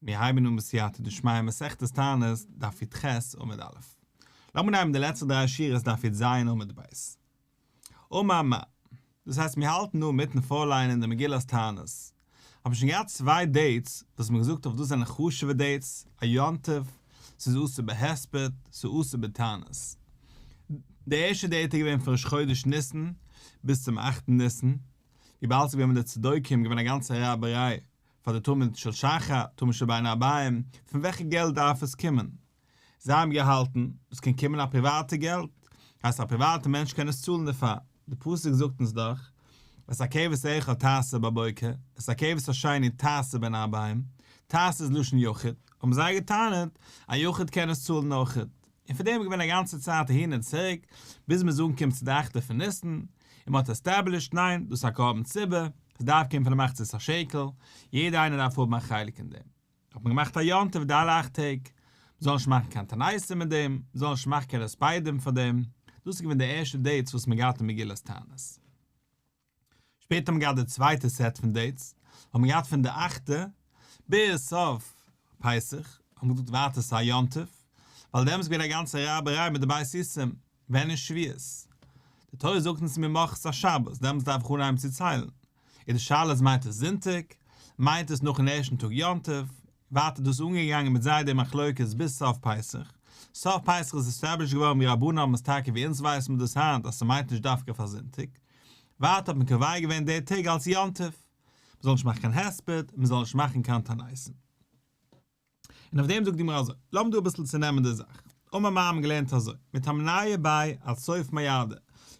מיר הייבן אן בסייעתא דשמיא מסכת תענית, דף י"ח עמוד א'. לאמיר נעמען די לעצטע דריי שורות דף י"ז עמוד ב'. אמר מר. דאס הייסט מיר האלטן דא אינמיטן פארליינען די מגילת תענית. האבן שוין געהאט צוויי dates וואס מ'האט געזאגט אויף דאס זענען חשוב'ע dates, א יום טוב, ס'איז אסור בהספד, ס'איז אסור בתענית. די ערשטע date איז געווען פון ראש חודש ניסן ביז צום אכטן ניסן, וויבאלד ס'איז געווען מיט די צדוקים געווען א גאנצע רייבעריי פאר די תמיד של שחר, תמיד של בין הערביים, פון וועלכע געלט דארף עס קומען? זיי האבן געהאלטן, דאס קען קומען א פריוואטע געלט, הייסט א פריוואטע מענטש קען עס צאלן דערפאר, די פסוק זאגט אונז דאך, את הכבש האחד תעשה בבוקר, את הכבש השני תעשה בין הערביים, תעשה איז לשון יחיד, האבן זיי געטענה'ט, א יחיד קען עס צאלן אויכעט, און פון דעם איז געווען א גאנצע צייט אהין און צוריק, ביז מ'איז אנגעקומען צו די אכטע פון ניסן, און מ'האט established, ניין, דאס איז א קרבן ציבור, עס דארף קומען פון די מחצית השקל, יעדער איינער דארף האבן א חלק אין דעם. האט מען געמאכט א יום טוב די אלע אכט טעג, מ'זאל נישט מאכן קיין תעניתים מיט דעם, מ'זאל נישט מאכן קיין הספדים פאר דעם, דאס איז געווען די ערשטע dates וואס מ'האט געהאט אין מגילת תענית. שפעטער האט מען געהאט די צווייטע set פון dates, האט מען געהאט פון די אכטע ביז סוף פסח, האט מען געזאגט ווייטער ס'איז א יום טוב, ווייל דעמאלטס איז געווען א גאנצע רייבעריי מיט די בית סוסים, ווען איז שביעות? די תורה זאגט אונז ממחרת השבת, דעמאלטס דארף איך אנהייבן צו ציילן. איז די שאלה איז מיינט עס זונטאג? מיינט עס נאכן ערשטן טאג יום טוב? ווייטער דאס אנגעגאנגען מיט זיי די מחלוקת ביז סוף פסח. סוף פסח איז established געווארן ווי רבנן האבן עס טאקע ווי אונז ווייסן מיר דאס היינט אז ס'מיינט נישט דווקא פאר זונטאג. ווייטער האט מען קובע געווען די טעג אלס יום טוב. מ'זאל נישט מאכן קיין הספד, מ'זאל נישט מאכן קיין תעניתים. און אויף דעם זאגט די גמרא אזוי, לאמיר דא אביסל צונעמען די זאך. אמר מר האבן געלערנט אזוי, מתמניא ביה עד סוף מועדא,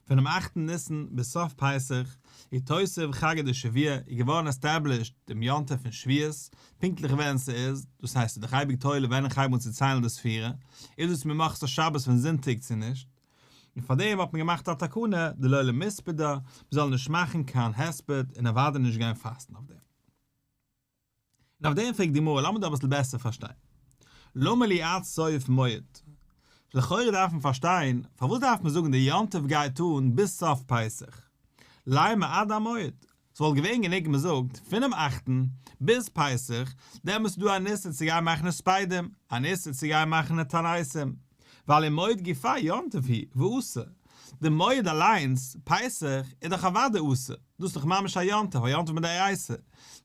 פונעם אכטן ניסן ביז סוף פסח, איתותב חגא דשבוע, איז געווארן established דעם יום טוב פון שבועות, פונקטליך ווען ס'איז, דאס הייסט ס'איז דאך אייביג תולה ווען איך הייב אן צו ציילן די ספירה, איז דאס ממחרת השבת פון זונטאג צו נישט, און פאר דעם האט מען געמאכט א תקנה דלא למספדא, מ'זאל נישט מאכן קיין הספד און אוודאי נישט גיין פאסטן אויף דעם. און אויף דעם פרעגט די גמרא, לאמיר דא אביסל בעסער פארשטיין. למה לי עד סוף מועד? לכאורה דארף מען פארשטיין, פארוואס דארף מען זאגן די יום טוב גייט אן ביז סוף פסח? לימא עד המועד, ס'וואלט געווען גענוג מען זאגט פונעם אכטן ביז פסח, דעמאלטס איז דא אן איסור צו גיין מאכן הספדים, אן איסור צו גיין מאכן תעניתים, ווייל ומועד גופיה יום טוב הוא ואסור, די מועד אליינס, פסח, איז דאך אוודאי אסור, דאס איז דאך ממש א יום טוב, א יום טוב מדאורייתא,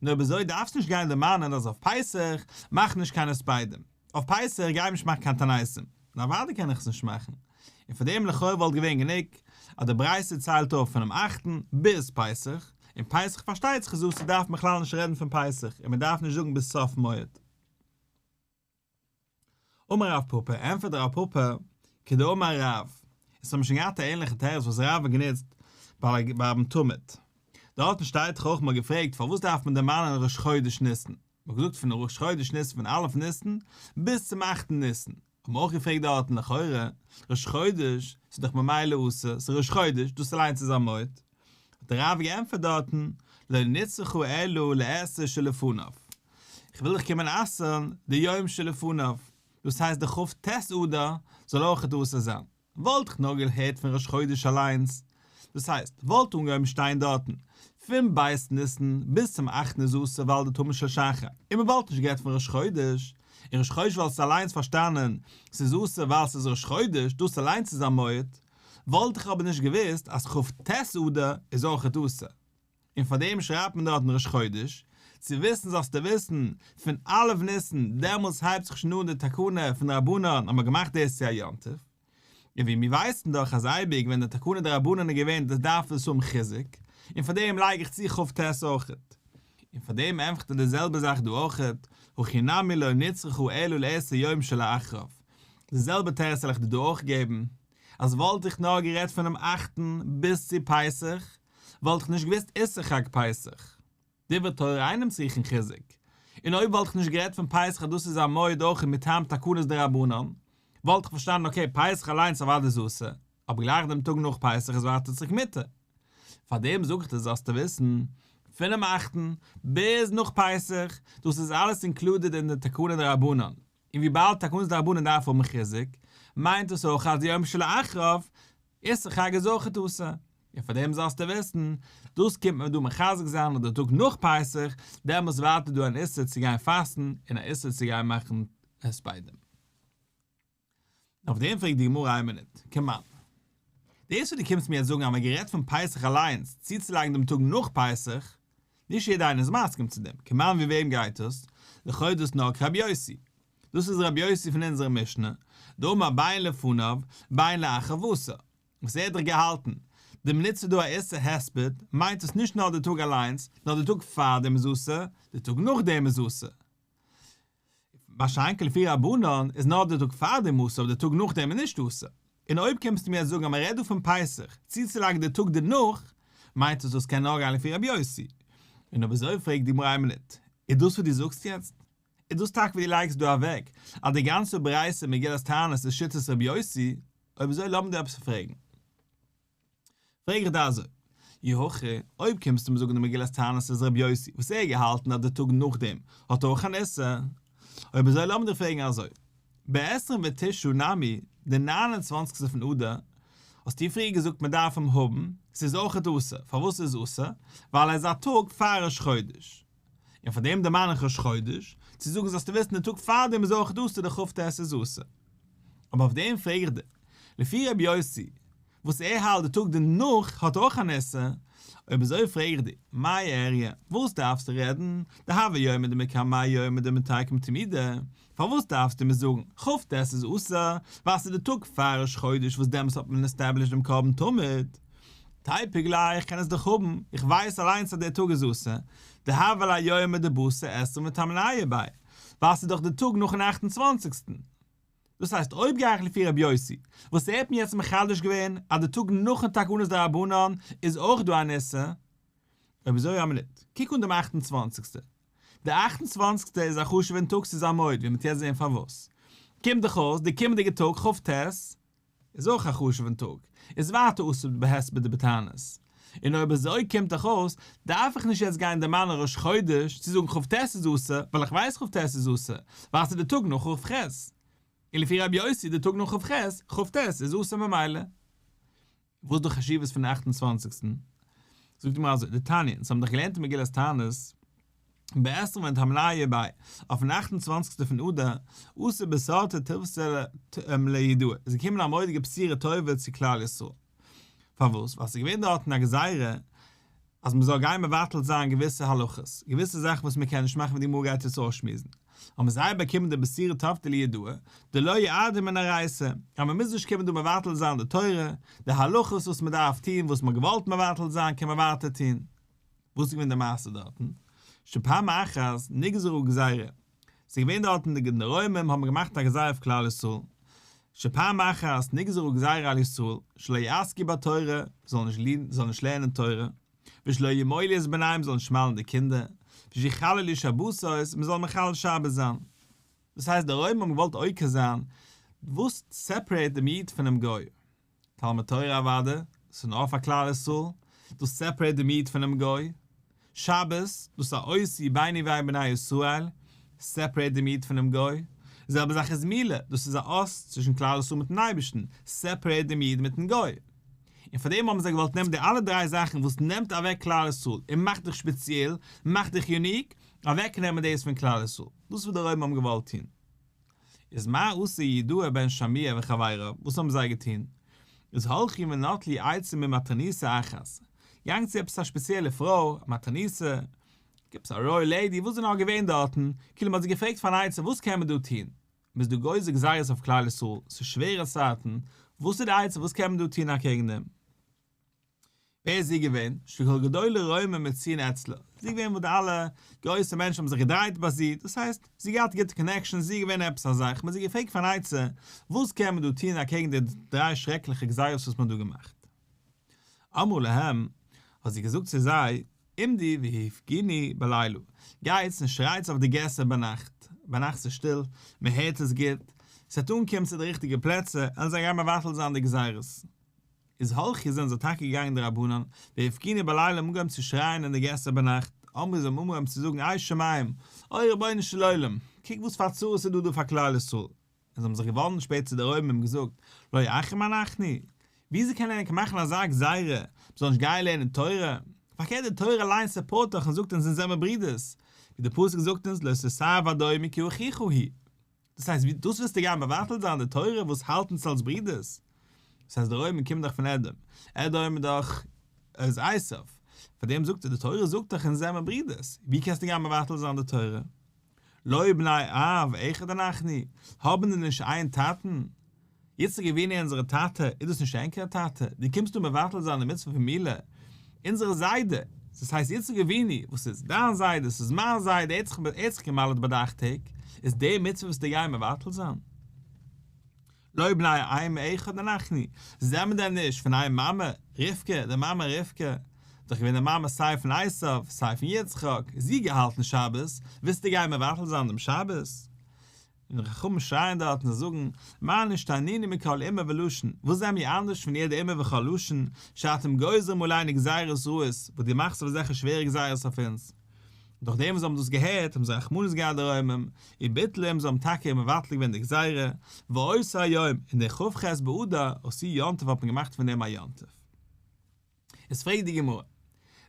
נו אויב אזוי דארפסטו נישט גיין דערמאנען אז אויף פסח מאכט נישט קיין הספדים, אויף פסח גיי נישט מאכן קיין תעניתים, נו אוודאי קען איך עס נישט מאכן, און פאר דעם לכאו' וואלט געווען גענוג אז די ברייתא ציילט אויף פונעם אכטן ביז פסח, און פסח פארשטייט זיך איז אסור דארף מען בכלל נישט רעדן פון פסח און מען דארף נישט זאגן ביז סוף מועד. אמר רב פפא, ענטפערט רב פפא, כדאמר רב, עס האבן שוין געהאט א ענליכע תירוץ וואס רב האט גענוצט ביים תמיד. דארטן שטייט דאך אויך מ'האט געפרעגט פארוואס דארף מען דערמאנען ראש חודש ניסן, מ'האט געזאגט פון ראש חודש ניסן פון א' ניסן ביז צום אכטן ניסן, האט מען אויך געפרעגט דארטן לכאורה, ראש חודש, ס'איז דאך ממילא אסור, ס'איז ראש חודש, דאס אליינס איז א מועד. האט דער רב געענטפערט דארטן, לא נצרכה אלא לעשה שלפניו. איך וויל דיך קומען אסר'ן די יום שלפניו, דאס הייסט די כ"ט אדר זאל אויכעט אסור זיין. וואלט איך נאר געהערט פון ראש חודש אליינס, דאס הייסט, וואלט אנגעהויבן שטיין דארטן פון ב' ניסן ביז צום אכטן איז אסור ווייל די תמיד של שחר, און מען וואלט נישט גערעדט פון ראש חודש, און ראש חודש וואלסטו אליינס פארשטאנען ס'איז אסור ווייל ס'איז ראש חודש, דאס אליינס איז א מועד, וואלט איך אבער נישט געוואוסט אז כ"ט אדר איז אויכעט אסור. און פאר דעם שרייבט מען דארטן ראש חודש, צו וויסן זאלסטו וויסן, פון א' ניסן, דעמאלטס הייבט זיך שוין אן די תקנה פון רבנן אז מ'האט געמאכט דאס צו א יום טוב. און ווי מיר ווייסן דאך אז אייביג ווען די תקנה דרבנן איז געווען דאס דארף עס האבן חיזוק, און פאר דעם לייג איך צו כ"ט אויכעט. און פאר דעם ענטפערט ער די זעלבע זאך דא אויכעט, הכי נמי לא נצרכה אלא לאיסור יום שלאחריו. די זעלבע תירוץ וועל איך דיר דא אויך געבן, אז וואלט איך נאר גערעדט פונעם אכטן ביז צו פסח, וואלט איך נישט געוואוסט איסור חג פסח. דברי תורה אינם צריכין חיזוק. און אויב וואלט איך נישט גערעדט פון פסח אז דאס איז א מועד אויך מטעם תקנות דרבנן, וואלט איך פארשטאנען okay פסח אליינס אוודאי איז אסור, אבער גלייך דעם טאג נאך פסח איז ווייטער צוריק מותר. פארדעם זאג איך דיר זאלסטו וויסן, פונעם אכטן ביז נאך פסח, דאס איז אלעס included אין די תקנה דרבנן, און וויבאלד תקנות דרבנן דארף האבן חיזוק, מיינט דאס אויך אז יום שלאחריו איסור חג איז אויכעט אסור. און פאר דעם זאלסטו וויסן, דאס קומט מען דא מחזק זיין אז די טאג נאך פסח, דעמאלס ווייטער דא אן איסור צו גיין פאסטן און א איסור צו גיין מאכן הספדים. אויף דעם פרעגט די גמרא איין מינוט, כמאן. דאס וואס דו קומסט מיר יעצט זאגן אז מען האט גערעדט פון פסח אליינס צוצולייגן דעם טאג נאך פסח, נישט יעדער איינער איז מסכים צו דעם, כמאן ווי וועם גייט עס? לכאו' דאס נאר כרבי יוסי. דאס איז רבי יוסי פון אונזערע משנה, דאמר בין לפניו בין לאחריו אסור. וואס ער האט דאך געהאלטן, די מינוט ס'איז דא א איסור הספד, מיינט עס נישט נאר די טאג אליינס, נאר די טאג פאר דעם איז אסור, די טאג נאך דעם איז אסור. מה שאין כן לפי רבנן איז נאר די טאג פאר דעם אסור אבער די טאג נאך דעם איז נישט אסור. און אויב קומסטו מיר יעצט זאגן אז מען רעדט דא פון פסח צוצולייגן די טאג דערנאך, מיינט עס דאס קען נאר גיין לפי רבי יוסי. און אויב אזוי פרעגט די גמרא איין מינוט, איז דאס וואס דו זאגסט יעצט? איז דאס טאקע וואס דו לייגסט דא אוועק אז די גאנצע ברייתא מגילת תענית איז שיטת רבי יוסי? אויב אזוי לאמיר דיר עפעס פרעגן. פרעג איך דיר אזוי, אי הכי, אויב קומסטו מיר זאגן די מגילת תענית איז רבי יוסי וואס ער האט געהאלטן אז די טאג נאכדעם האט אויך אן איסור, אויב אזוי לאמיר דיר פרעגן אזוי, בעשרים ותשעה נמי, די ניין און צוואנציגסטע פון אדר, האסטו פריער געזאגט מען דארף אים האבן, ס'איז אויכעט אסור, פארוואס איז אסור? ווייל ער איז א טאג פאר ראש חודש. און פאר דעם דערמאן איך ראש חודש, צו זאגן זאלסטו וויסן די טאג פאר דעם איז אויכעט אסור די כ"ט איז אסור. אבער אויף דעם פרעג איך דיר, לפי רבי יוסי, וואס ער האלט די טאג דערנאך האט אויך אן איסור, אויב אזוי פרעג איך דיר, מאי איריא, וואס דארפסטו רעדן, דהוה יומא דמקמיה יומא דמיתקם תמידא, פארוואס דארפסטו מיר זאגן, כ"ט איז אסור, ווייל ס'איז די טאג פאר ראש חודש וואס דעמאלס האט מען עסטעבלישט דעם קרבן תמיד. תיפוק ליה, איך קען עס דאך האבן, איך ווייס אליינס אז דער טאג איז אסור, דהוה ליה יומא דבתר עשרים ותמנייהו ביה, ווייל ס'איז דאך די טאג נאכן אכט און צוואנציגסטן. דאס הייסט אויב גיי איך לפי רבי יוסי, וואס ער האט מיר יעצט מחדש געווען אז די טאג נאכן תקנות דרבנן איז אויך דא אן איסור, אויב אזוי א מינוט, קוק אן דעם אכט און צוואנציגסטע, די אכט און צוואנציגסטע איז א חשוב'ן טאג ס'איז א מועד ווי מ'וועט יעצט זען פארוואס, קומט דאך אויס די קומענדיגע טאג כ"ט איז אויך א חשוב'ן טאג, איז ווייטער אסור בהספד ובתענית. און אויב אזוי קומט דאך אויס, דארף איך נישט יעצט גיין דערמאנען ראש חודש צו זאגן כ"ט איז אסור, ווייל איך ווייס כ"ט איז אסור, ווייל ס'איז די טאג נאך כ"ח. און לפי רבי יוסי די טאג נאך כ"ח, כ"ט איז אסור ממילא. וואס איז די חשיבות פון די אכט און צוואנציגסטן? זאגט די גמרא אזוי, דתניא, אונז האבן דאך געלערנט אין מגילת תענית, בעשרים ותמנייהו ביה, אויפן אכט און צוואנציגסטע פון אדר, אתא בשורתא טיבתא ליהודאי, איז געקומען א מורא'דיגע בשורה טובה צו כלל ישראל. פארוואס? ווייל ס'איז געווען דארטן א גזירה אז מ'זאל גיין מבטל זיין געוויסע הלכות, געוויסע זאכן וואס מ'קען נישט מאכן ווי די גמרא גייט יעצט אויסשמועסן. האבן זיי באקומען די בשורה טבתא ליהודאי, דלא יעדו מן אורייתא, אז מ'מוז נישט קומען דא מבטל זיין די תורה, די הלכות וואס מ'דארף טון, וואס מ'האט געוואלט מבטל זיין קען מען ווייטער טון. וואס איז געווען די מעשה דארטן? שפעם אחת נגזרה גזירה, ס'איז געווען דארטן די די רוימים האבן געמאכט א גזירה אויף כלל ישראל, שפעם אחת נגזרה גזירה על ישראל, שלא יעסקו בתורה, זאלן נישט זאלן נישט לערנען תורה, ושלא ימולו את בניהם זאלן נישט מל'ן די קינדער, ושיחללו שבתות, מען זאל מחלל שבת זיין. דאס הייסט די רוימים האבן געוואלט עוקר זיין וואס סעפערעיט דעם איד פונעם גוי. תלמוד תורה אוואדע, ס'איז נאר פאר כלל ישראל, דאס סעפערעיט דעם איד פונעם גוי. שבת, דאס איז א אות ביני ובין בני ישראל, סעפערעיט דעם איד פונעם גוי. די זעלבע זאך איז מילה, דאס איז א אות צווישן כלל ישראל מיטן אייבערשטן, סעפערעיט דעם איד מיטן גוי. און פאר דעם האבן זיי געוואלט נעמען די אלע דריי זאכן וואס נעמט אוועק כלל ישראל און מאכט דיך שפעציעל, מאכט דיך unique, אוועקנעמען דאס פון כלל ישראל. דאס איז וואס די רוימער האבן געוואלט טון. איז מה עשו יהודאי בן שמוע וחבריו, וואס האבן זיי געטון? איז הלכו ונטלו עצה ממטרוניתא אחת, געגאנגען צו עפעס א שפעציעלע פרוי, א מטרוניתא, עפעס א royal lady, וואס איז נאר געווען דארטן, כאילו מען האט זי געפרעגט פאר אן עצה וואס קען מען דא טון, מען איז דא גוזר גזירות אויף כלל ישראל, ס'איז שווערע צייטן, וואס איז די עצה וואס קען מען דא טון אקעגן דעם? ווער איז זי געווען? שכל גדולי רומא מצויין אצלה, זי איז געווען וואס די אלע גרויסע מענטשן האבן זיך געדרייט ביי זי, דאס הייסט, זי האט געהאט גוטע connections, זי איז געווען עפעס א זאך, מען האט זי געפרעגט פאר אן עצה, וואס קען מען דא טון אקעגן די דריי שרעקליכע גזירות וואס מען האט דא געמאכט? אמרה להם, האט זי געזאגט צו זיי, עמדו והפגינו בלילה, גייטס און שרייטס אויף די געסער ביינאכט, ביינאכט ס'איז שטיל, מען הערט עס גוט, ס'וועט אנקומען צו די ריכטיגע פלעצער, און זיי גייען מבטל זיין די גזירות. איז הלכו זענען זיי טאקע געגאנגען די רבנן, והפגינו בלילה האבן אנגעהויבן צו שרייען אין די געסער ביינאכט, אמרו זיי האבן אנגעהויבן צו זאגן אי שמים, אוי רבונו של עולם, קוק וואס פאר צרות איז דא דא פאר כלל ישראל, און זיי האבן זיך געוואנדן שפעטער צו די רוימים און געזאגט, לא אחים אנחנו? וויאזוי קען ענק מאכן אזא גזירה, מ'זאל נישט גיין לערנען תורה? פארקערט די תורה אליין support דאך און זאגט אונז אונז זעמער ברידערס, ווי די פסוק זאגט אונז לא תתעב אדומי כי אחיך הוא. דאס הייסט ווי דאס ווילסטו גיין מבטל זיין די תורה וואס האלט אונז אלס ברידערס? דאס הייסט די רוימען קומען דאך פון אדום, אדום איז דאך איז עשיו, פאר דעם זאגט ער די תורה זאגט דאך אונז זעמער ברידערס, ווי קענסטו גיין מבטל זיין די תורה? לא בני אב אחד אנחנו, האבן דען נישט איין טאטן? יצחק אבינו אונזערע טאטע, איז דאס נישט ענקערע טאטע? דו קומסט דא מבטל זיין די מצוה פון מילה? אונזערע זיידע, דאס הייסט יצחק אבינו, וואס איז דיין זיידע, ס'איז מיין זיידע, ער האט זיך ער האט זיך גע'מל'ט ביי די אכט טעג, איז די מצוה וואס דו גיי מבטל זיין? לא בני אם אחד אנחנו, זעמער דען נישט פון איין מאמע, רבקה, די מאמע רבקה, איז דאך געווען די מאמע סיי פון עשיו, סיי פון יצחק, זי געהאלטן שבת, ווילסטו גיין מבטל זיין דעם שבת? און די חכמים שרייען דארט און זיי זאגן, מה נשתנינו מכל אומה ולשון, וואס זענען מיר אנדערש פון יעדע אומה וכל לשון, שאתם גוזרים עלינו גזירות רעות, וואס דו מאכסט אויף אזעלכע שווערע גזירות אויף אונז. דורך דעם וואס זיי האבן דאס געהערט האבן זיי רחמנות געהאט די רוימים, וביטלום, זיי האבן טאקע מבטל געווען די גזירה, ואותו היום, און דער כ"ח באדר, עשאוהו יום טוב האט מען געמאכט פון דעם א יום טוב. איז פרעגט די גמרא,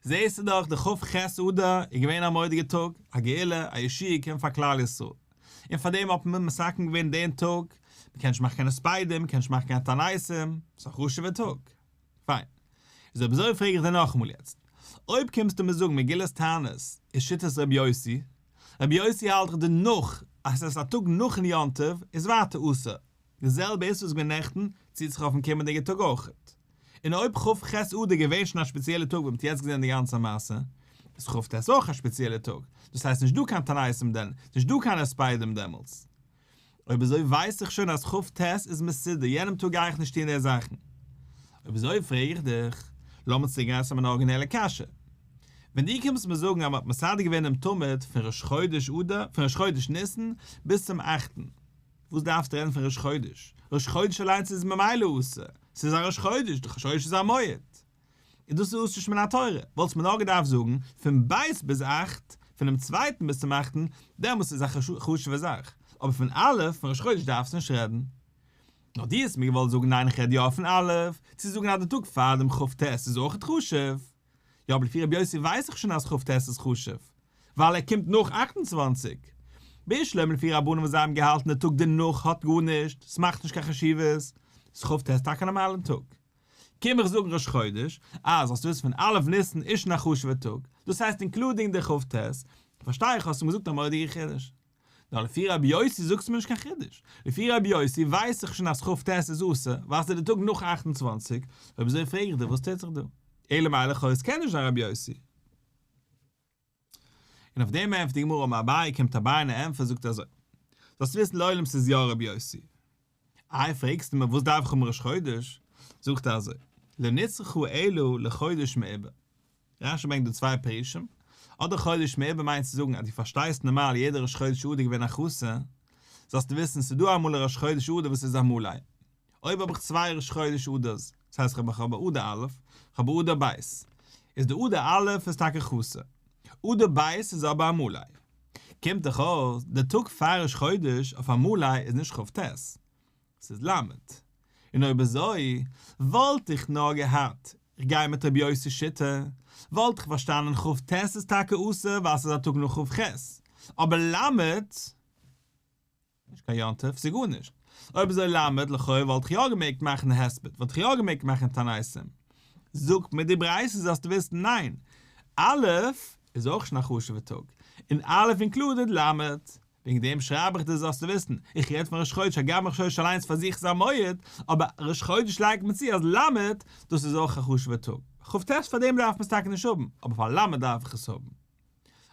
זעהסטו דאך די כ"ח אדר איז געווען א מורא'דיגע טאג, א גאולה, א ישועה געקומען פאר כלל ישראל, און פאר דעם האט מען מתקן געווען דעם טאג, מען קען נישט מאכן קיין הספדים, מען קען נישט מאכן קיין תעניתים, ס'איז א חשוב'ע טאג. פיין. איז אויב אזוי פרעג איך דיר נאכאמאל יעצט, אויב קומסטו מיר זאגן מגילת תענית איז שיטת רבי יוסי, רבי יוסי האלט דאך דערנאך אז עס איז א טאג נאכן יום טוב איז ווייטער אסור, די זעלבע איסור וואס איז געווען נעכטן ציט זיך אויפן קומענדיגע טאג אויכעט. און אויב כ"ח אדר געווען שוין א שפעציעלע טאג ווי מ'האט יעצט געזען די גאנצע מעשה, איז כ"ט אויך א שפעציעלע טאג, דאס הייסט נישט דא קיין תעניתים דען, נישט דא קיין הספדים דעמאלטס. אויב אזוי ווייס איך שוין אז כ"ט איז מסודר, יענעם טאג גיי איך נישט טון די זאכן. אויב אזוי פרעג איך דיך, לאמיר צוריק גיין צו מיין ארגינעלע קשיא. ווען דו קומסט מיר זאגן אז מ'האט מסדר געווען דעם תמיד פון ראש חודש אדר, פון ראש חודש ניסן ביז צום אכטן, וואס דארפסטו רעדן פון ראש חודש? ראש חודש אליינס איז ממילא אסור, ס'איז א ראש חודש, די ראש חודש איז א מועד. און דאס איז אסור מן התורה, וואלסט מיר נאר געדארפט זאגן פון ב' ביז אכט, פונעם צווייטן ביז צום אכטן, דעמאלטס איז א חשוב'ע זאך, אבער פון א', פון ראש חודש דארפסטו נישט רעדן. נאר דו האסט מיר געוואלט זאגן ניין איך רעד יא פון א', צו זאגן אז די טאג פאר דעם כ"ט איז אויכעט חשוב. יא אבער לפי רבי יוסי ווייס איך שוין אז כ"ט איז חשוב, ווייל ער קומט נאך 28. בשלמא לפי רבנן וואס זיי האבן געהאלטן די טאג דערנאך האט גארנישט, ס'מאכט נישט קיין חשיבות, איז כ"ט טאקע א נארמאלן טאג. קום איך זאגן ראש חודש, אז זאלסט וויסן פון א' ניסן איז שוין א חשוב'ע טאג, דאס הייסט including די כ"ט, פארשטיי איך האסט אים געזאגט א מורא'דיגע חידוש. נאר לפי רבי יוסי זאגסטו מיר נישט קיין חידוש, לפי רבי יוסי ווייס איך שוין אז כ"ט איז אסור, ווייל ס'איז די טאג נאך 28, אויב אזוי פרעג איך דיר וואס טוט זיך דא? אלא מאי לכאו' עס קען נישט זיין רבי יוסי. און אויף דעם ענטפערט די גמרא אמר אביי, קומט אביי און ער ענטפערט זאגט אזוי, זאלסט וויסן לעולם ס'איז יא רבי יוסי. איי פרעגסטו מיר וואס דארף איך האבן ראש חודש? זאגט ער אזוי, לא נצרכה אלא לחודש מעובר. רש"י ברענגט דא צוויי פירושים, אדער חודש מעובר מיינט צו זאגן אז דו פארשטייסט נארמאל יעדע ראש חודש אדר געווען א חסר, זאלסטו וויסן ס'איז דא אמאל א ראש חודש אדר וואס איז א מלא. אויב האב איך צוויי ראש חודש אדר'ס, דאס הייסט איך האב א אדר א', איך האב א אדר ב', איז די אדר א' איז טאקע חסר, אדר ב' איז אבער א מלא. קומט דאך אויס, די טאג פאר ראש חודש אויף א מלא איז נישט כ"ט, ס'איז ל'. און אויב אזוי, וואלט איך נאר געהאט, איך גיי מיט רבי יוסי'ס שיטה, וואלט איך פארשטאנען כ"ט איז טאקע אסור ווייל ס'איז א טאג נאך כ"ח, אבער ל', נישט קיין יום טוב, ס'איז גארנישט. אויב אזוי ל', לכאו' וואלט איך יא געמעגט מאכן הספד, וואלט איך יא געמעגט מאכן תעניתים. זאגט מיר די ברייתא זאלסטו וויסן ניין, א' איז אויך שוין א חשוב'ע טאג, און א' included ל'. וועגן דעם שרייב איך דיר זאלסטו וויסן, איך רעד פון ראש חודש הגם ראש חודש אליינס פאר זיך איז א מועד, אבער ראש חודש לייגט מען צו אז ל' דאס איז אויך א חשוב'ע טאג. כ"ט פאר דעם דארף מען עס טאקע נישט האבן, אבער פאר ל' דארף איך עס האבן.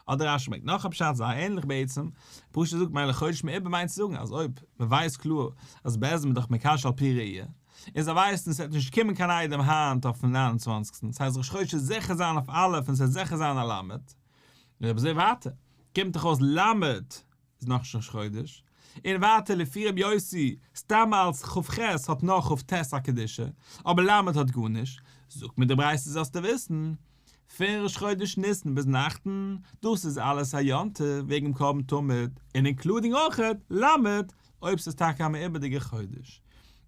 אדער רש"י ברענגט נאך א פשט זייער ענליך בעצם, פשוט זאגט מיילעך חודש מעובר מיינט צו זאגן אז אויב מען ווייסט קלאר אז בית דין איז דאך מקשה על פי ראי', און זיי ווייסן עס וועט נישט קומען קיין איידעם היינט אויפן ניין און צוואנציגסטן, ס'הייסט ראש חודש וועט זיכער זיין אויף א' און ס'וועט זיכער זיין א ל', און אויב אזוי ווייטער, קומט דאך אויס ל' איז נאכנישט ראש חודש, און ווייטער לפי רבי יוסי, סתם אלס כ"ח האט נאר כ"ט א קדושה, אבער ל' האט גארנישט, זאגט מיר די ברייתא זאלסטו וויסן, פון ראש חודש ניסן ביזן אכטן, דאס איז אלעס א יום טוב וועגן קרבן תמיד, און including אויכעט ל' אויב ס'איז טאקע א מעובר'דיגער חודש.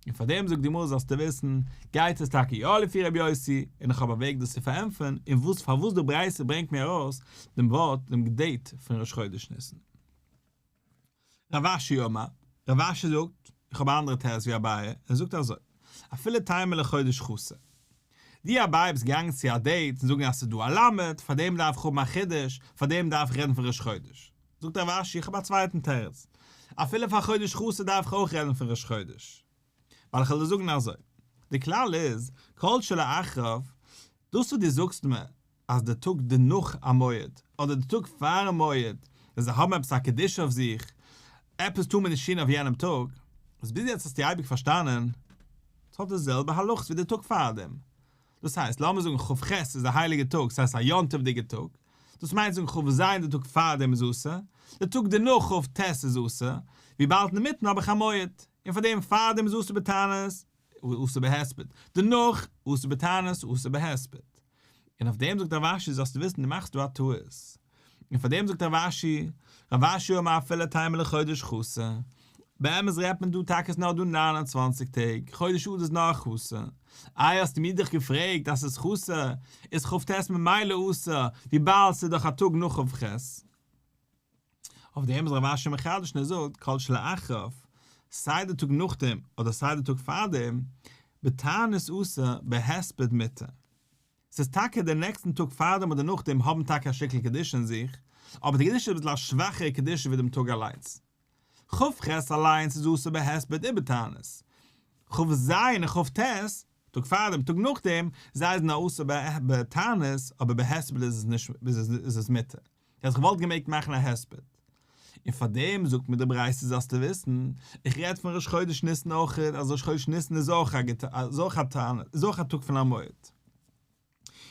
און פאר דעם זאגט די גמרא זאלסטו וויסן, גייט עס טאקע יא לפי רבי יוסי, און איך האב א וועג דאס צו פארענטפערן, און וואס פארוואס די ברייתא ברענגט מיר ארויס דעם ווארט דעם date פון ראש חודש ניסן. רב אשי אמר, רב אשי זאגט, איך האב א אנדערע תירוץ ווי אביי, ער זאגט אזוי, אפילו תימא לחודש חסר. דו אביי ביסט געגאנגען צו א date און זאגן אז ס'איז דא א למד, פאר דעם דארף איך האבן א חידוש, פאר דעם דארף איך רעדן פון ראש חודש. זאגט רב אשי, איך האב א צווייטן תירוץ, אפילו פאר חודש חסר דארף איך אויך רעדן פון ראש חודש. ווייל איך וועל דיר זאגן אזוי, די כלל איז, כל שלאחריו, דאס וואס דו זאגסט מיר אז די טאג דערנאך א מועד, אדער די טאג פארן מועד, אז זיי האבן עפעס א קדושה אויף זיך, עפעס טאר מען נישט טון אויף יענעם טאג, וואס ביז יעצט האסטו אייביג פארשטאנען, ס'האט די זעלבע הלכות ווי די טאג פארדעם. דאס הייסט, לאמיר זאגן כ ח איז א הייליגע טאג, ס'הייסט א יום טוב'דיגע טאג, דאס מיינט זאגן כ ז די טאג פארדעם איז אסור, די טאג דערנאך כ ט איז אסור, וויבאלד אינמיטן האב איך א מועד, און פארדעם פארדעם איז אסור בתענית, אסור בהספד, דערנאך אסור בתענית, אסור בהספד. און אויף דעם זאגט רב אשי זאלסטו וויסן דו מאכסט דא א טעות. און פאר דעם זאגט רב אשי, רב אשי אמר אפילו תימא לחודש חסר, באמת רעדט מען דא טאקע איז נאר דא 29 טעג, חודש אדר איז נאר א חסר, איי האסטו מיר דאך געפרעגט אז ס'איז חסר, איז כ ט ממילא אסור, וויבאלד ס'איז דאך א טאג נאך כ ח. אויף דעם איז רב אשי מחדש און ער זאגט כל שלאחריו, סיי די טאג נאכדעם אדער סיי די טאג פארדעם, בתענית אסור בהספד מותר. ס'איז טאקע די נעקסטן טאג פארדעם אדער נאכדעם האבן טאקע א שטיקל קדושה אין זיך, אבער די קדושה איז אביסל א שוואכערע קדושה ווי דעם טאג אליינס. כ ח אליינס איז אסור בהספד ובתענית. כ ז און כ ט, טאג פארדעם טאג נאכדעם, זיי זענען אסור בתענית אבער בהספד איז עס נישט איז עס מותר. אז כ'וואלט געמעגט מאכן א הספד. און פאר דעם זאגט מיר די ברייתא זאלסטו וויסן, איך רעד פון ראש חודש ניסן אויכעט, אז ראש חודש ניסן איז אויך א גוטע, איז אויך א תענית, איז אויך א טאג פון א מועד.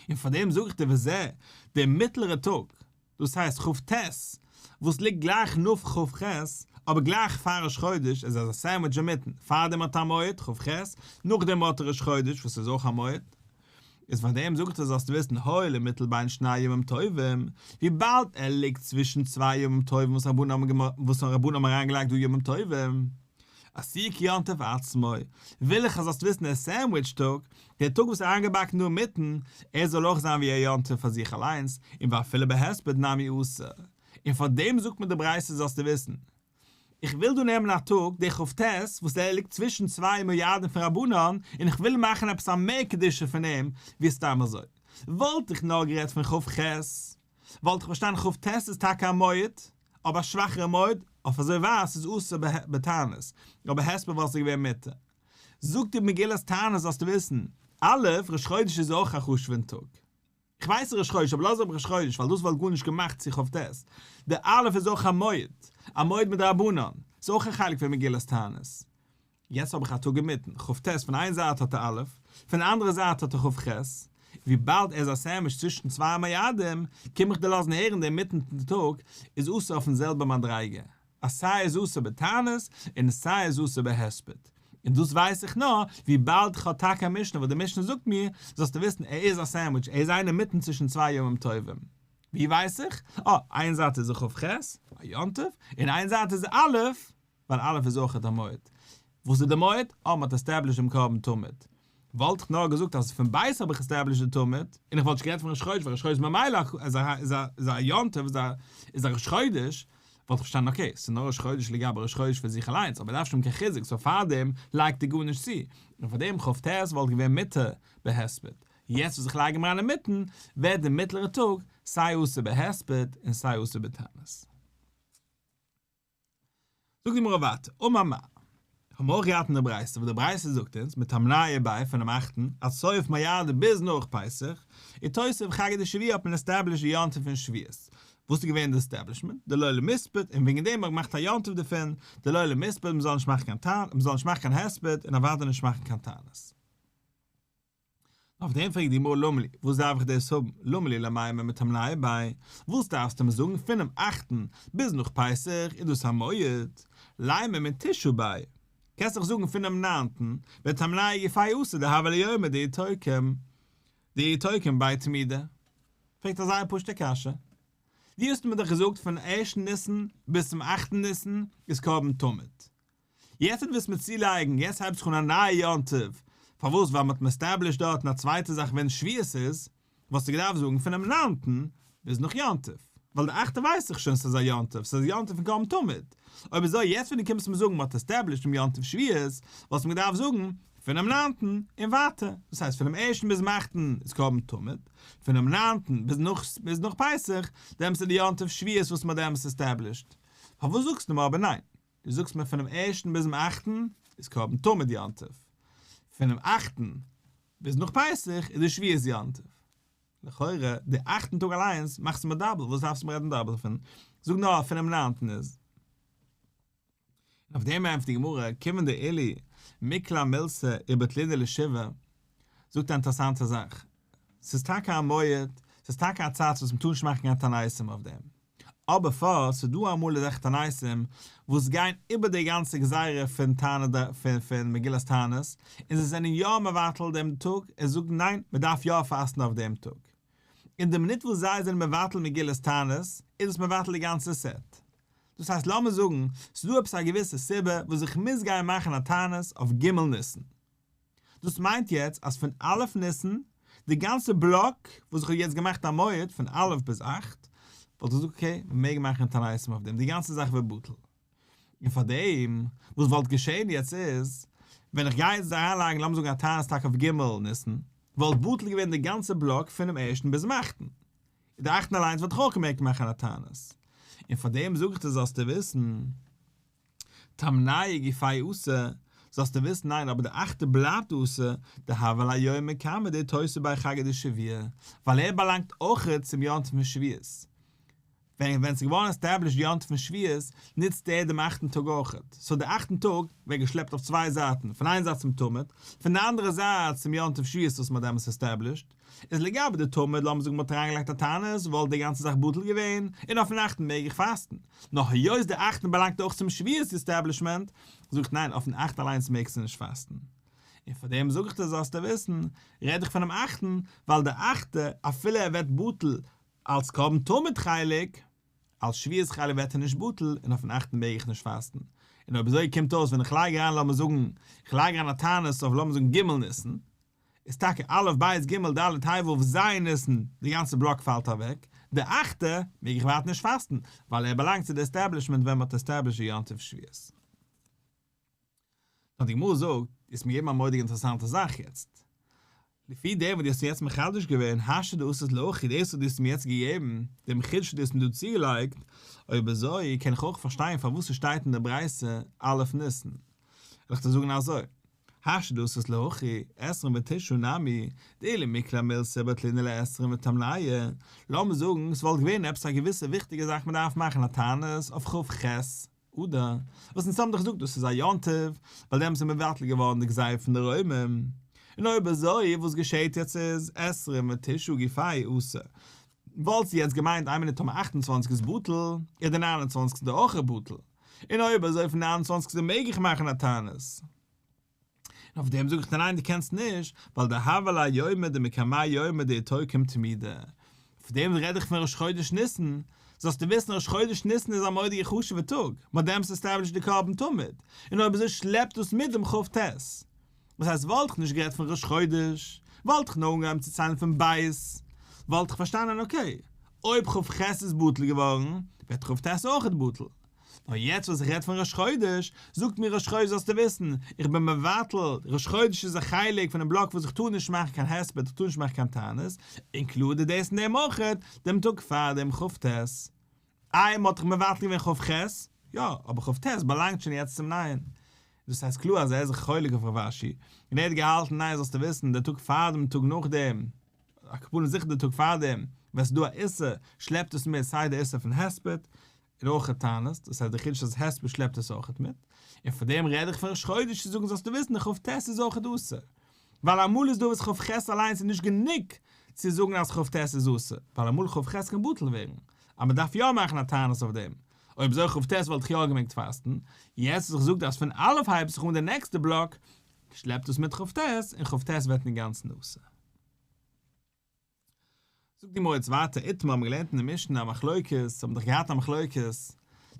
און פאר דעם זאג איך דיר וזה, דער מיטלערע טאג, דאס הייסט כ ט, וואס ליגט גלייך נאך כ ח, אבער גלייך פאר ראש חודש, איז אזא סענדוויטש אינמיטן, פאר דעם האט ער א מועד, כ ח, נאכדעם האט ער ראש חודש, וואס איז אויך א מועד. איז פאר דעם זאגט ער זאלסטו וויסן הואיל ומוטל בין שני ימים טובים, וויבאלד ער ליגט צווישן צוויי ימים טובים וואס רבנן האבן וואס רבנן האבן אריינגעלייגט דא ימים טובים, עשאוהו כיום טוב עצמו, וויל איך אז זאלסט וויסן דער סענדוויטש טאג, דער טאג וואס איז איינגעבאקן דא אינמיטן, ער זאל אויך זיין ווי א יום טוב פאר זיך אליינס, און ואפילו בהספד נמי אסור. און פאר דעם זאגט מיר די ברייתא זאלסטו וויסן, איך וויל דא נעמען א טאג, די כ ט, וואס ער ליגט צווישן צוויי מועדים פון רבנן, און איך וויל מאכן עפעס א מער קדושה פון אים, ווי סתם אזוי. וואלט איך נאר גערעדט פון כ ח, וואלט איך פארשטאנען כ ט איז טאקע א מועד, אבער א שוואכערע מועד, אויף אזוי ווייט ס'איז אסור בתענית, אבער הספד וואלט עס געווען מותר. זאגט די מגילת תענית זאלסטו וויסן, א' ראש חודש איז אויך א חשוב'ן טאג. כ'ווייס ראש חודש, אבער לאז אפ ראש חודש, ווייל דאס וואלט גארנישט געמאכט צו כ ט. די א' איז אויך א מועד, א מועד מדרבנן, ס'איז אויך א חלק פון מגילת תענית. יעצט האב איך א טאג אינמיטן, כ ט פון איין זייט האט ער א', פון די אנדערע זייט האט ער כ ח, וויבאלד ער איז א סענדוויטש צווישן צוויי מועדים, קום איך דיר לאזן הערן דער אינמיטן טאג איז אסור אויפן זעלבע מדריגה. אז סיי איז אסור בתענית און סיי איז אסור בהספד, און דאס ווייס איך נאר וויבאלד איך האב טאקע א משנה וואס די משנה זאגט מיר, זאלסטו וויסן ער איז א סענדוויטש, ער איז איינער אינמיטן צווישן צוויי ימים טובים. ווי ווייס איך? אה, איין זייט איז ער כ ח, א יום טוב, און איין זייט איז ער א', ווייל א' איז אויכעט א מועד. וואס איז די מועד? אה, מען האט עסטעבלישט דעם קרבן תמיד. וואלט איך נאר געזאגט אז פון ב' האב איך עסטעבלישט די תמיד, און איך וואלט נישט גערעדט פון ראש חודש, ווייל ראש חודש ממילא איז א יום טוב, איז א ראש חודש, וואלט איך פארשטאנען okay, ס'איז נאר ראש חודש לגבי ראש חודש פאר זיך אליינס, אבער ער דארף שוין קיין חיזוק, so פארדעם לייגט ער גארנישט צו, און פארדעם כ ט וואלט געווען מותר בהספד. יעצט וואס איך לייג אים אריין אינמיטן, ווערט די מיטלערע טאג סיי אסור בהספד און סיי אסור בתענית. זאגט די גמרא ווייטער, אמר מר. האבן מיר אויך געהאט אין די ברייתא, וואס די ברייתא זאגט אונז, מתמנייהו ביה פונעם אכטן, עד סוף מועדא ביז נאך פסח, איתותב חגא דשבוע האט מען עסטעבלישט די יום טוב פון שבועות. וואס איז געווען די establishment? דלא למספד, און וועגן דעם האט מען געמאכט א יום טוב דערפון, דלא למספד, מען זאל נישט מאכן קיין תענית, מען זאל נישט מאכן קיין הספד, און אוודאי נישט מאכן קיין תענית. אויף דעם פרעגט די גמרא למה לי, וואס דארף איך דאס האבן, למה לי למימר מתמנייהו ביה, וואס דארפסטו מיר זאגן פונעם אכטן ביז נאך פסח איז דאס א מועד, לימא מתשעה ביה, קענסט דאך זאגן פונעם ניינטן, ותמנייהו גופיה אסור דהוה ליה יומא דאיתוקם דאיתוקם ביה תמידא. פרעגט א זייער פשוטע קשיא, דו האסט מיר דאך געזאגט פון ערשטן ניסן ביז צום אכטן ניסן איז קרבן תמיד. יעצט וועסטו מיר צולייגן, יעצט הייבט זיך אן א נייע יום טוב, פארוואס? ווייל מ'האט עסטעבלישט דארטן א צווייטע זאך ווען שבועות איז, וואלסטו געדארפט זאגן פונעם ניינטן ביז נאך יום טוב, ווייל די אכטע ווייס איך שוין ס'איז א יום טוב, ס'איז יום טוב פון קרבן תמיד, אויב אזוי יעצט ווען דו קומסט מיר זאגן מ'האט עסטעבלישט דעם יום טוב שבועות, וואלסטו מיר געדארפט זאגן פונעם ניינטן און ווייטער, דאס הייסט פונעם ערשטן ביזן אכטן איז קרבן תמיד, פונעם ניינטן ביז נאך ביז נאך פסח, דעמאלטס איז די יום טוב שבועות וואס מ'האט דעמאלטס עסטעבלישט. פארוואס זאגסטו מיר אבער ניין? דו זאגסט מיר פונעם ערשטן ביזן אכטן איז קרבן תמיד יום טוב, פונעם אכטן ביז נאך פסח איז די שבועות יום טוב. לכאורה די אכטן טאג אליינס מאכסטו מיר דאבל, וואס דארפסטו מיר רעדן דאבל פון? זאג נאר פונעם ניינטן איז. און אויף דעם ענטפערט די גמרא, כיוון דאילו מיקלע מילתא ובטלינהו לשבעה, זאגט א אינטערעסאנטע זאך, ס'איז טאקע א מועד, ס'איז טאקע א צייט וואס מ'טאר נישט מאכן קיין תעניתים אויף דעם, אבער פארט ס'איז דא אמאל אזעלכע תעניתים וואס גייען איבער די גאנצע גזירה פון תענית פון מגילת תענית, און זיי זענען יא מבטל דעם טאג און זאגן ניין מ'דארף יא פאסטן אויף דעם טאג. און די מינוט וואס זיי זענען מבטל מגילת תענית, איז עס מבטל די גאנצע סעט. דאס הייסט לאמיר זאגן ס'איז דא עפעס א געוויסע סיבה וואס איך מוז גיין מאכן א תענית אויף ג' ניסן. דאס מיינט יעצט אז פון א' ניסן, די גאנצע בלאק וואס איך האב יעצט געמאכט א מועד פון א' ביז אכט, וואלט איך געזאגט okay, מ'מעג מאכן תעניתים אויף דעם, די גאנצע זאך ווערט בטל. און פאר דעם, וואס וואלט געשען יעצט איז, ווען איך גיי יעצט אריינלייגן לאמיר זאגן א תענית טאקע אויף ג' ניסן, וואלט בטל געווען די גאנצע בלאק פונעם ערשטן ביזן אכטן. און די אכטן אליינס וואלט איך אויך געמעגט מאכן א תענית. און פאר דעם זאג איך דיר זאלסטו וויסן, תמניא גופיה אסור, זאלסטו וויסן ניין אבער די אכטע בלייבט אסור, דהוה ליה יומא קמא דאיתותב ביה חגא דשבוע, ווייל ער באלאנגט אויכעט צום יום טוב פון שבועות. ווען ווען ס'איז געווארן עסטעבלישט די יום טוב פון שבועות, נוצט ער דעם אכטן טאג אויכעט. סאו די אכטן טאג ווערט געשלעפט אויף צוויי זייטן, פון איין זייט צום תמיד, פון די אנדערע זייט צום יום טוב שבועות וואס מ'האט דעמאלטס עסטעבלישט. איז לגבי די תמיד, לאמיר זאגן מ'האט אריינגעלייגט א תענית, וואלט די גאנצע זאך בטל געווען, און אויפן אכטן מעג איך פאסטן. נאר היות די אכטן באלאנגט אויך צום שבועות עסטעבלישמענט, זאג איך ניין, אויפן אכטן אליינס מעגסטו נישט פאסטן. און פאר דעם זאג איך דיר זאלסטו וויסן, רעד איך פונעם אכטן, ווייל די אכטע, אפילו ער ווערט בטל אלס קרבן תמיד חלק, אלס שבועות חלק ווערט ער נישט בטל, און אויפן אכטן מעג איך נישט פאסטן. און אויב אזוי קומט אויס ווען איך לייג אריין לאמיר זאגן, איך לייג אריין א תענית אויף לאמיר זאגן ג' ניסן, איז טאקע א' ב' ג' ד' ה' ו' ז' ניסן, די גאנצע בלאק פאלט אוועק, די אכטע מעג איך ווייטער נישט פאסטן, ווייל ער באלאנגט צו די עסטעבלישמענט ווען מ'האט עסטעבלישט די יום טוב שבועות. נאר די גמרא זאגט, דו האסט מיר געגעבן א מורא'דיג אינטערעסאנטע זאך יעצט. לפי דעם וואס דו האסט יעצט מחדש געווען, השתא דאתית להכי, דאס וואס דו האסט מיר יעצט געגעבן, דעם חידוש וואס דו האסט מיר דא צוגעלייגט, אויב אזוי קען איך אויך פארשטיין פארוואס ס'שטייט אין די ברייתא א' ניסן. וועל איך דיר זאגן אזוי, השתא דאתית להכי, עשרים ותשעה נמי, דאילו מיקלע מילתא ובטלינהו לעשרים ותמניא, לאמיר זאגן ס'וואלט געווען עפעס א געוויסע וויכטיגע זאך מ'דארף מאכן א תענית אויף כ ח אדר, וואס אונז האבן דאך געזאגט דאס איז א יום טוב, ווייל דעמאלטס איז מבטל געווארן די גזירה פון די רוימים, און אויב אזוי וואס געשעהט יעצט איז עשרים ותשעה גופיה אסור, וואלסטו יעצט געמיינט איין מינוט טאמער 28 איז בטל, איז די 29 אויך בטל, און אויב אזוי פון 29 מעג איך מאכן א תענית. און אויף דעם זאג איך דיר ניין דו קענסט נישט, ווייל דהוה ליה יומא דמקמיה יומא דאיתוקם תמידא. אויף דעם רעד איך פון ראש חודש ניסן, זאלסטו וויסן ראש חודש ניסן איז א מורא'דיגע חשוב'ע טאג, מ'האט דעמאלטס עסטעבלישט די קרבן תמיד, און אויב אזוי שלעפט דאס מיט דעם כ ט. וואס הייסט וואלט איך נישט גערעדט פון ראש חודש, וואלט איך נאר אנגעהויבן צו ציילן פון ב', וואלט איך פארשטאנען okay, אויב כ ח איז בטל געווארן, ווערט כ ט אויכעט בטל. נאר יעצט וואס איך רעד פון ראש חודש, זאגט מיר ראש חודש זאלסטו וויסן, איך בין מבטל, ראש חודש איז א חלק פונעם בלאק וואס איך טאר נישט מאכן קיין הספד, איך טאר נישט מאכן קיין תענית, included דאס אין דעם אויכעט, דעם טאג פאר דעם כ ט. איי מ'האט דאך מבטל געווען כ ח? יא, אבער כ ט באלאנגט שוין יעצט צום נייען. דאס הייסט קלאר אז ער איז זיך חולק אויף רב אשי, און ער האט געהאלטן ניין זאלסטו וויסן, דער טאג פאר דעם טאג נאכדעם, על כל פנים זיכער די טאג פאר דעם, ווען ס'איז דא א איסור, שלעפט עס מיט סיי די איסור פון הספד, און אויך תענית, דאס הייסט די חידוש אז הספד שלעפט עס אויכעט מיט, און פאר דעם רעד איך פון ראש חודש צו זאגן זאלסטו וויסן די כ ט איז אויכעט אסור, ווייל אמאל איז דא וואס כ ח אליינס איז נישט גענוג צו זאגן אז כ ט איז אסור, ווייל אמאל כ ח קען בטל ווערן, אז מען דארף יא מאכן א תענית אויף דעם, אויב אזוי כ ט וואלט איך יא געמעגט פאסטן, יעצט וואס איך זאג אז פון א' הייבט זיך אן די נעקסטע בלאק, שלעפט עס מיט כ ט, און כ ט ווערט אינגאנצן אסור. זאגט די גמרא יעצט ווייטער, איתמר האבן געלערנט אין די משנה א מחלוקת, האבן דאך געהאט א מחלוקת,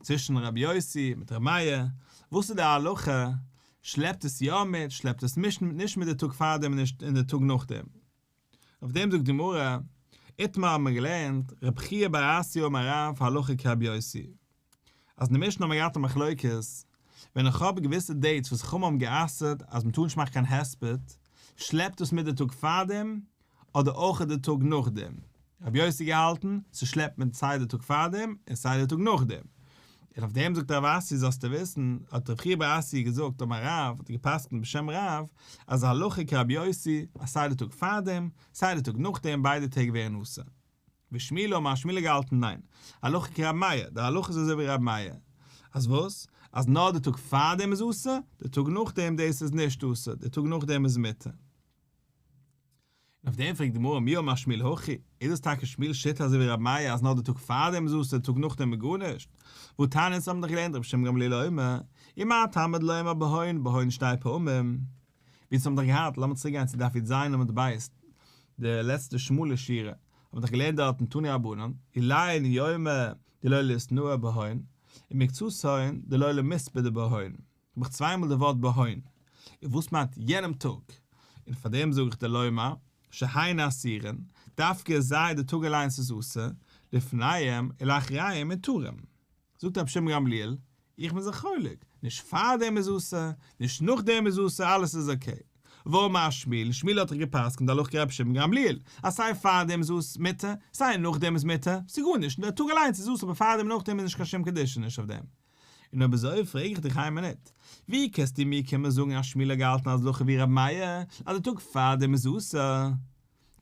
צווישן רבי יוסי מיט רבי מאיר, וואס איז די הלכה, שלעפט עס יא מיט, שלעפט עס נישט מיט די טאג פארדעם און די טאג נאכדעם. אויף דעם זאגט די גמרא, איתמר האבן מיר געלערנט, רבי חייא בר אסי אמר רב הלכה כרבי יוסי. אז אין די משנה האבן מיר געהאט א מחלוקת, ווען איך האב געוויסע dates וואס חכמים האבן גע'אסר'ט אז מען טאר נישט מאכן קיין הספד, שלעפט דאס מיט די טאג פארדעם, אדער אויך די טאג נאכדעם. רבי יוסי געהאלטן, ס'שלעפט מיט סיי די טאג פארדעם און סיי די טאג נאכדעם. און אויף דעם זאגט רב אסי זאלסטו וויסן, האט רבי חייא בר אסי געזאגט אמר רב, האט ער גע'פסק'נט בשם רב, אז הלכה כרבי יוסי, אז סיי די טאג פארדעם, סיי די טאג נאכדעם ביידע טעג ווערן אסור. ושמואל אמר שמואל האט געהאלטן ניין, הלכה כרבי מאיר, די הלכה איז אזוי ווי רבי מאיר. אז וואס? אז נאר די טאג פארדעם איז אסור, די טאג נאכדעם דאס איז נישט אסור, די טאג נאכדעם איז מותר. און אויף דעם פרעגט די גמרא מי אמר שמואל הכי, איז דאס טאקע שמואל'ס שיטה אזוי ווי רבי מאיר אז נאר די טאג פארדעם איז אסור די טאג נאכדעם איז גארנישט? והתניא אונז האבן דאך געלערנט רבי שמעון גמליאל אומר, ומה תלמוד לומר בהון בהון שתי פעמים, ווי אונז האבן דאך געהאט, לאמיר צוריק גיין צו דף י"ז עמוד ב', די לעצטע שמאלע שורה, האבן מיר דאך געלערנט דארטן תנו רבנן, אלין יומא דלא ליתנהו בהון, ומקצתהון דלא למספדא בהון. האב איך צוויי מאל די ווארט בהון, און וואס מיינט יענעם טאג, און פאר דעם זאג איך דיר לומר שהן אסורין, דווקא זיי די טאג אליינס איז אסור, לפניהם ולאחריהם מותרים. זאגט רבי שמעון גמליאל, איך בין זיך חולק, נישט פאר דעם איז אסור, נישט נאך דעם איז אסור, אלעס איז okay. ואמר שמואל, שמואל האט דאך גע'פסק'נט הלכה כרבי שמעון גמליאל, אז סיי פאר דעם איז אסור מותר, סיי נאך דעם איז מותר, ס'איז גארנישט, דער טאג אליינס איז אסור אבער פאר דעם און נאך דעם איז נישט קיין שום קדושה נישט אויף דעם. און אויב אזוי פרעג איך דיך איין מינוט, ווי קענסטו מיר קומען זאגן אז שמואל האט געהאלטן אז הלכה ווי רבי מאיר אז די טאג פאר דעם איז אסור?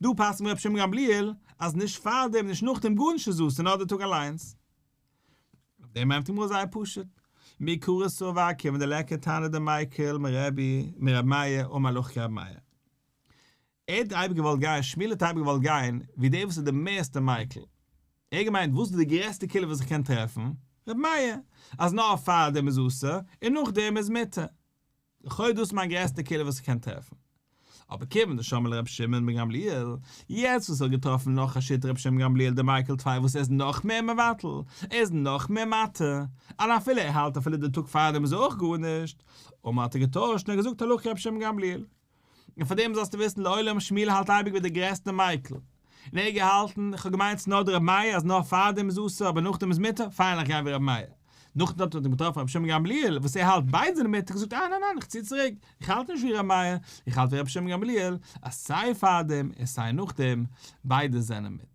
דא פסק'נט רבי שמעון גמליאל אז נישט פאר דעם נישט נאך דעם גארנישט איז אסור נאר די טאג אליינס. אויף דעם ענטפערט די גמרא זייער פשוט, מעיקרא סבר כיון דליכא תנא דמיקל מרבי מרבי מאיר אמר הלכה כרבי מאיר. ער האט אייביג געוואלט גיין, שמואל האט אייביג געוואלט גיין ווי דער וואס איז די מערסטע מיקל. ער האט געמיינט וואס איז די גרעסטע קולא וואס איך קען טרעפן? ר' מאיר, אז נאר פאר דעם איז אסור און נאך דעם איז מותר. לכאו' דאס איז מיין גרעסטע קולא וואס איך קען טרעפן. אבער כיוון דשמעה לר' שמעון בן גמליאל, יעצט וואס ער האט געטראפן נאך א שיטה ר' שמעון גמליאל דמיקל טפי וואס ער איז נאך מער מבטל, ער איז נאך מער מתיר, און אפילו ער האלט אפילו די טאג פאר דעם איז אויך גארנישט, אמר האט ער געטוישט און ער האט געזאגט הלכה כר' שמעון גמליאל. און פאר דעם זאלסטו וויסן לעולם שמואל האלט אייביג ווי דער גרעסטער מיקל. און ער האט געהאלטן, איך האב געמיינט ס'איז נאר דער רבי מאיר אז נאר פארדעם איז אסור אבער נאכדעם איז מותר, פיין איך גיי ווי רבי מאיר. נאכדעם האט מען געטראפן רבי שמעון גמליאל וואס ער האלט ביידע זענען מותר, געזאגט אה ניין ניין איך צי צוריק, איך האלט נישט ווי רבי מאיר, איך האלט ווי רבי שמעון גמליאל אז סיי פארדעם און סיי נאכדעם ביידע זענען מותר.